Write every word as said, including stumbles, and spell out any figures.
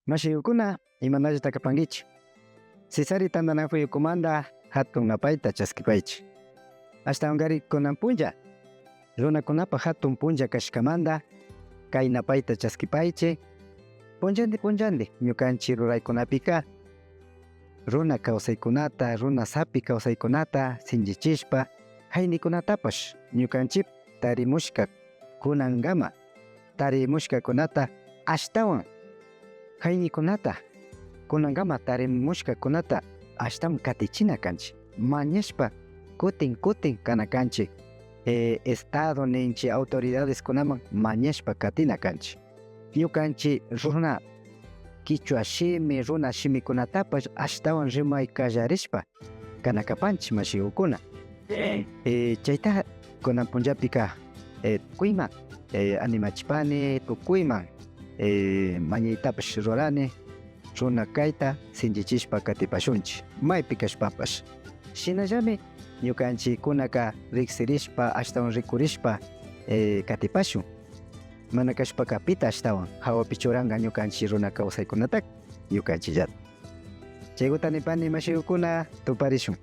Mashiyukuna, imanallata kapankichik? Sisari tantanakuyukumanta hatun napayta chaskipaychik. Ashtawankari kunan punlla runakunapa hatun punlla kashkamanta kay napayta chaskipaychik. Punllandi punllandi ñukanchik ruraykunapika runa kawsaykunata, runa sapi kawsaykunata sinchichishpa, hayñikunatapash ñukanchik tarimushka kunankama tarimushkakunata ashtawan hayñikunata, kunankama tarimushkakunata ashtawan katichina kanchik. Mañashpa kutin kutin kana kanchik. Eh, Estado ninchik autoridadeskunaman mañashpa katina kanchik. Ñukanchik runa kichwa shimi, runa shimikunatapash ashtawan rimay kallarishpa kana kapanchik mashiyukuna. Eh, chayta kunan punllapika, eh, tukuyman, eh, animachipani, tukuyman, eh, mañaytapash rurani, runa kayta sinchichishpa katipashunchik, maypi kashpapash. Shinallami ñukanchikkunaka riksirishpa, ashtawan rikurishpa, eh, katipashun. Mana kashpaka pita ashtawan hawapi churanka ñukanchik runa kawsaykunataka? Ñukanchikllata. Chaykuta nipani mashiyukuna, tuparishun.